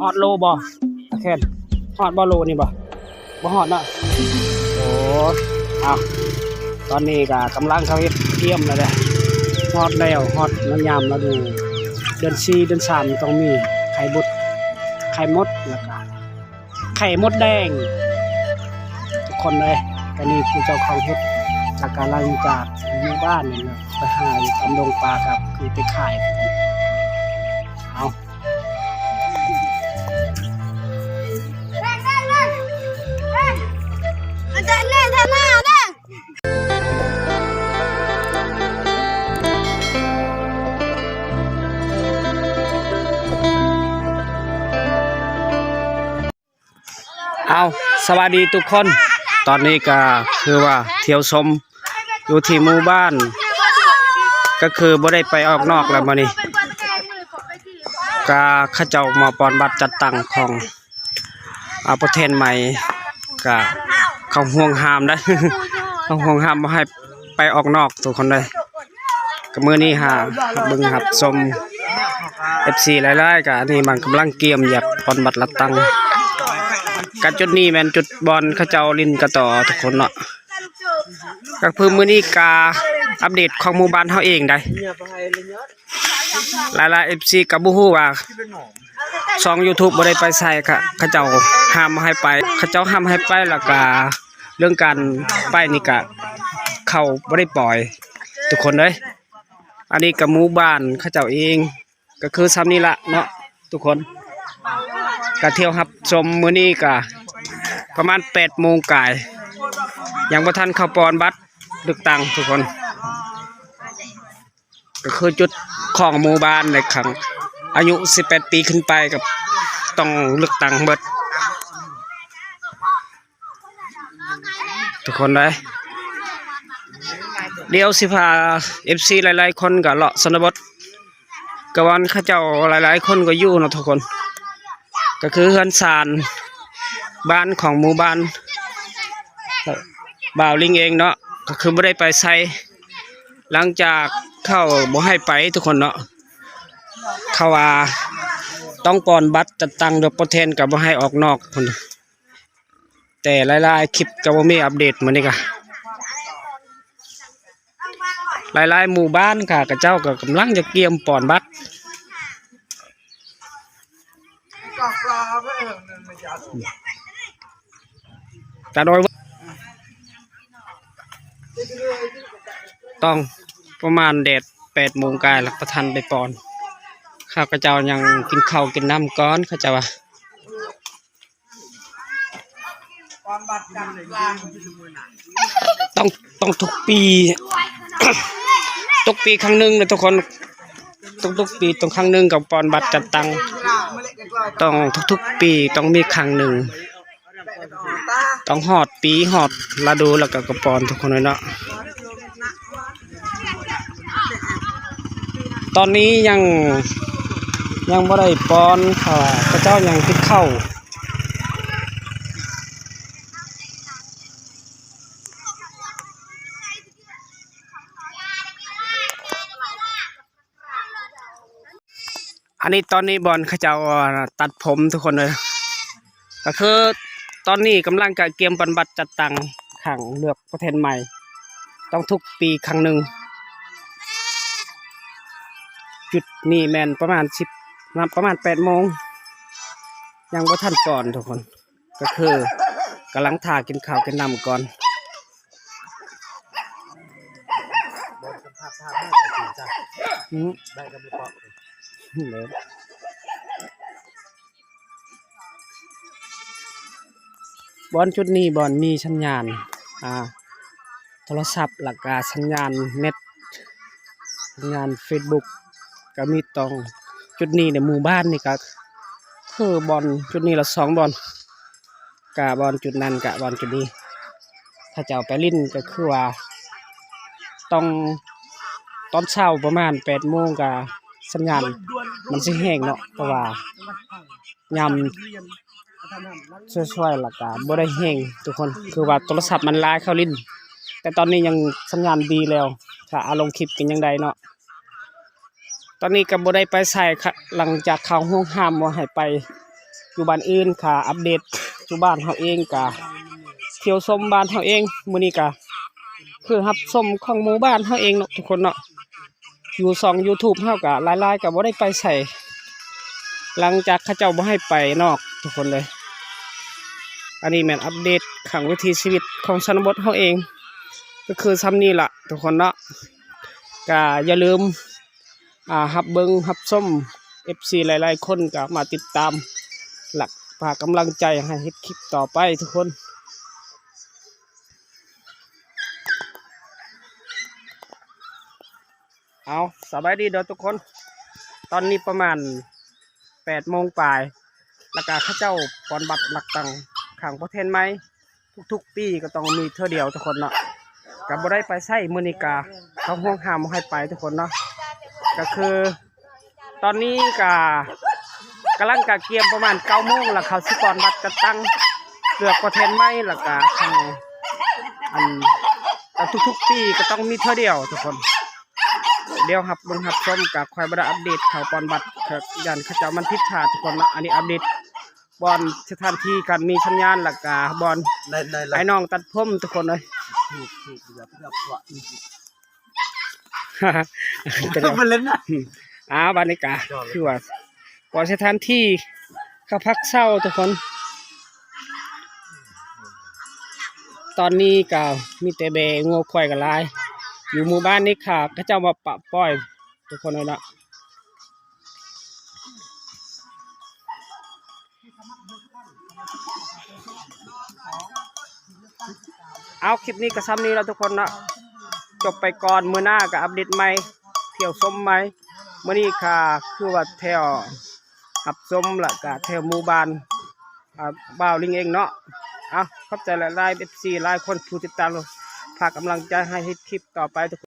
ຮອດໂລບໍ່ ຕາແຄນ? ຮອດບໍ່ໂລນີ້ບໍ່? ບໍ່ຮອດເນາະ. ໂອ້ ເອົາ ຕອນນີ້ກໍກຳລັງເຂົາເຮັດກຽມແລ້ວເດ້. ຮອດແລ້ວ ຮອດຍາມລະດູ ເດືອນສີ່ ເດືອນສາມ ຕ້ອງມີໄຂ່ບົດ ໄຂ່ມົດ ແລ້ວກໍໄຂ່ມົດແດງ ທຸກຄົນເອີຍ. ຕອນນີ້ຜູ້ເຈົ້າຂອງເຮັດ ແລ້ວກໍຫຼັງຈາກໝູ່ບ້ານນີ້ນະ ໄປຫາຢູ່ຕາມດົງປ່າ ກໍຄືໄປຂາຍ. ເອົາ ເອົາ ສະບາຍດີທຸກຄົນ. ຕອນນີ້ກໍຄືວ່າທ່ຽວຊົມຢູ່ທີ່ໝູ່ບ້ານ ກໍຄືບໍ່ໄດ້ໄປອອກນອກແລ້ວມື້ນີ້. ກະເຂົາເຈົ້າມາປ່ອນບັດຈັດຕັ້ງຂອງ ອາ ປະເທດໃໝ່ ກະເຂົາຫ່ວງຫ້າມໄດ໋ ເຂົາຫ່ວງຫ້າມບໍ່ໃຫ້ໄປອອກນອກທຸກຄົນເດີ. ກະມື້ນີ້ຫາເບິ່ງຮັບຊົມ ເອັຟຊີ ຫຼາຍໆ ກະອັນນີ້ມັນກຳລັງກຽມຢາກປ່ອນບັດຈັດຕັ້ງ. ກະຈຸດນີ້ແມ່ນຈຸດບ່ອນເຂົາເຈົ້າຫຼິ້ນກະຕໍທຸກຄົນເນາະ. ກະຄືມື້ນີ້ກະອັບເດດຂອງໝູ່ບ້ານເຮົາເອງໄດ໋. ຫຼາຍໆ ເອັຟຊີ ກໍບໍ່ຮູ້ວ່າຊ່ອງ YouTube ບໍ່ໄດ້ໄປໃສ່ ເຂົາເຈົ້າຫ້າມບໍ່ໃຫ້ໄປ ເຂົາເຈົ້າຫ້າມໃຫ້ໄປ ແລ້ວກະເລື່ອງການໄປນີ້ກະເຂົາບໍ່ໄດ້ປ່ອຍທຸກຄົນເອີຍ. ອັນນີ້ກະໝູ່ບ້ານເຂົາເຈົ້າເອງ ກະຄືຊ່ຳນີ້ລະເນາະທຸກຄົນ. ກະທ່ຽວຮັບຊົມມື້ນີ້ກະປະມານແປດໂມງກາຍ ຍັງບໍ່ທັນເຂົ້າປ່ອນບັດເລືອກຕັ້ງທຸກຄົນ. ກໍຄືຈຸດຂອງໝູ່ບ້ານໃນຄັ້ງ ອາຍຸສິບແປດປີຂຶ້ນໄປກໍຕ້ອງເລືອກຕັ້ງເບິດທຸກຄົນເດີ. ດຽວຊິພາເອັຟຊີຫຼາຍໆ ຄົນກໍເລາະຊົນນະບົດ ກໍບ່ອນເຂົາເຈົ້າຫຼາຍໆ ຄົນກໍຢູ່ເນາະທຸກຄົນ. ກໍຄືເຮືອນຊານບ້ານຂອງໝູ່ບ້ານບ່າວລິງເອງເນາະ ກໍຄືບໍ່ໄດ້ໄປໃສ. ຫຼັງຈາກເຂົາບໍ່ໃຫ້ໄປທຸກຄົນເນາະ ເຂົາວ່າຕ້ອງປ່ອນບັດຈັດຕັ້ງ ດອກປະເທນກໍບໍ່ໃຫ້ອອກນອກພຸ້ນ. ແຕ່ຫຼາຍໆ ຄລິບກໍບໍ່ມີອັບເດດ. ມື້ນີ້ກະຫຼາຍໆ ໝູ່ບ້ານກະ ເຂົາເຈົ້າກໍກຳລັງຈະກຽມປ່ອນບັດ. ກະໂດຍຕ້ອງປະມານແດດແປດໂມງກາຍແລ້ວ ປະທານໄດ້ປ່ອນ. ເຂົາເຈົ້າຍັງກິນເຂົ້າກິນນ້ຳກ່ອນ ເຂົາເຈົ້າວ່າ. ຕ້ອງ ຕ້ອງທຸກປີ ທຸກປີຄັ້ງໜຶ່ງນະທຸກຄົນ. ທຸກໆປີຕ້ອງຄັ້ງໜຶ່ງ ກໍປ່ອນບັດຈັດຕັ້ງ ຕ້ອງທຸກໆປີຕ້ອງມີຄັ້ງໜຶ່ງ. ຕ້ອງຮອດປີຮອດລະດູແລ້ວກໍ ກໍປ່ອນທຸກຄົນເລີຍເນາະ. ຕອນນີ້ຍັງ ຍັງບໍ່ໄດ້ປ່ອນ ເພາະວ່າເຂົາເຈົ້າຍັງກິນເຂົ້າ. ອັນນີ້ຕອນນີ້ບ່ອນເຂົາເຈົ້າຕັດຜົມທຸກຄົນເອີຍ. ກໍຄືຕອນນີ້ກຳລັງກະກຽມປ່ອນບັດຈັດຕັ້ງຄັ້ງເລືອກປະທານໃໝ່ ຕ້ອງທຸກປີຄັ້ງໜຶ່ງ. ຈຸດນີ້ແມ່ນປະມານສິບ ປະມານແປດໂມງ ຍັງບໍ່ທັນກ່ອນທຸກຄົນ. ກໍຄືກຳລັງຖ້າກິນເຂົ້າກິນນ້ຳກ່ອນ. ອືມ ບ່ອນຈຸດນີ້ບ່ອນມີສັນຍານ ອ່າ ໂທລະສັບ ແລ້ວກະສັນຍານເນັດ ສັນຍານເຟສບຸກ ກະມີຕ້ອງຈຸດນີ້ແຫຼະ. ໝູ່ບ້ານນີ້ກະຄືບ່ອນຈຸດນີ້ລະສອງບ່ອນ ກະບ່ອນຈຸດນັ້ນກະບ່ອນຈຸດນີ້ ເຂົາເຈົ້າໄປຫຼິ້ນ ກະຄືວ່າຕ້ອງ ຕອນເຊົ້າປະມານແປດໂມງກະສັນຍານມັນຊິແຮງເນາະ ເພາະວ່າຍາມສວຍໆ ແລ້ວກະບໍ່ໄດ້ແຮງທຸກຄົນ ຄືວ່າໂທລະສັບມັນລາຍເຂົ້າຫຼິ້ນ. ແຕ່ຕອນນີ້ຍັງສັນຍານດີແລ້ວ ຖ້າເອົາລົງຄລິບກໍຍັງໄດ້ເນາະ. ຕອນນີ້ກໍບໍ່ໄດ້ໄປໃສ ຫຼັງຈາກເຂົາຫ່ວງຫ້າມບໍ່ໃຫ້ໄປ ຢູ່ບ້ານອື່ນກະອັບເດດຢູ່ບ້ານເຮົາເອງ ກະທ່ຽວຊົມບ້ານເຮົາເອງ. ມື້ນີ້ກະຄືຮັບຊົມຂອງໝູ່ບ້ານເຮົາເອງເນາະທຸກຄົນເນາະ. ຢູ່ຊ່ອງ YouTube ເຮົາກະຫຼາຍໆກະບໍ່ໄດ້ໄປໃສ ຫຼັງຈາກເຂົາເຈົ້າບໍ່ໃຫ້ໄປນອກທຸກຄົນເລີຍ. ອັນນີ້ແມ່ນອັບເດດຂອງວິຖີຊີວິດຂອງຊົນນະບົດເຮົາເອງ ກະຄືຊ່ຳນີ້ລະທຸກຄົນເນາະ. ກະຢ່າລືມ ອ່າ ຮັບເບິ່ງຮັບຊົມ ເອັຟຊີ ຫຼາຍໆຄົນກະມາຕິດຕາມ ແລະ ຝາກກຳລັງໃຈໃຫ້ເຮັດຄລິບຕໍ່ໄປທຸກຄົນ. ເອົາ ສະບາຍດີເດີທຸກຄົນ. ຕອນນີ້ປະມານແປດໂມງປາຍ ແລ້ວກະເຂົາເຈົ້າປ່ອນບັດເລືອກຕັ້ງຄັ້ງປະເທດໃໝ່ ທຸກໆປີກໍຕ້ອງມີເທື່ອດຽວທຸກຄົນເນາະ. ກະບໍ່ໄດ້ໄປໃສ ມື້ນີ້ກະເຂົາຫ້ອງຫ້າມບໍ່ໃຫ້ໄປທຸກຄົນເນາະ. ກະຄືຕອນນີ້ກະກຳລັງກະກຽມປະມານເກົ້າໂມງ ແລ້ວເຂົາຊິປ່ອນບັດຈັດຕັ້ງເລືອກປະທານໃໝ່ ແລ້ວກະທັງ ອັນ ກະທຸກໆປີກໍຕ້ອງມີເທື່ອດຽວທຸກຄົນ. ດຽວຮັບເບິ່ງຮັບຊົມ ກະຂ້ອຍບໍ່ໄດ້ອັບເດດຂ່າວປ່ອນບັດ ກະຢ້ານເຂົາເຈົ້າມັນຜິດພາດທຸກຄົນເນາະ. ອັນນີ້ອັບເດດບ່ອນສະຖານທີ່ການມີສັນຍານ ແລ້ວກະບ່ອນ ໃນ ໃນ ອ້າຍນ້ອງຕັດຜົມທຸກຄົນເອີຍ. ເພິ່ນເລີຍນະ ອືມ ອ່າ ບາດນີ້ກະຄືວ່າ ບ່ອນສະຖານທີ່ເຂົາພັກເຊົາທຸກຄົນ. ຕອນນີ້ກະມີແຕ່ແບ້ງົວຄວາຍກະຫຼາຍ ຢູ່ໝູ່ບ້ານນີ້ກະເຂົາເຈົ້າມາປະປ່ອຍ ທຸກຄົນເອີຍເນາະ. ເອົາ ຄລິບນີ້ກະຊ່ຳນີ້ລະທຸກຄົນເນາະ ຈົບໄປກ່ອນ. ມື້ໜ້າກະອັບເດດໃໝ່ ທ່ຽວຊົມໃໝ່. ມື້ນີ້ກະຄືວ່າແຖວຮັບຊົມ ແລ້ວກະແຖວໝູ່ບ້ານ ອ່າ ບ່າວລິງເອງເນາະ. ເອົາ ຂອບໃຈຫຼາຍໆ ເອັຟຊີຫຼາຍຄົນຜູ້ຕິດຕາມ ຝາກກຳລັງໃຈໃຫ້ເຮັດຄລິບຕໍ່ໄປທຸກຄົນ.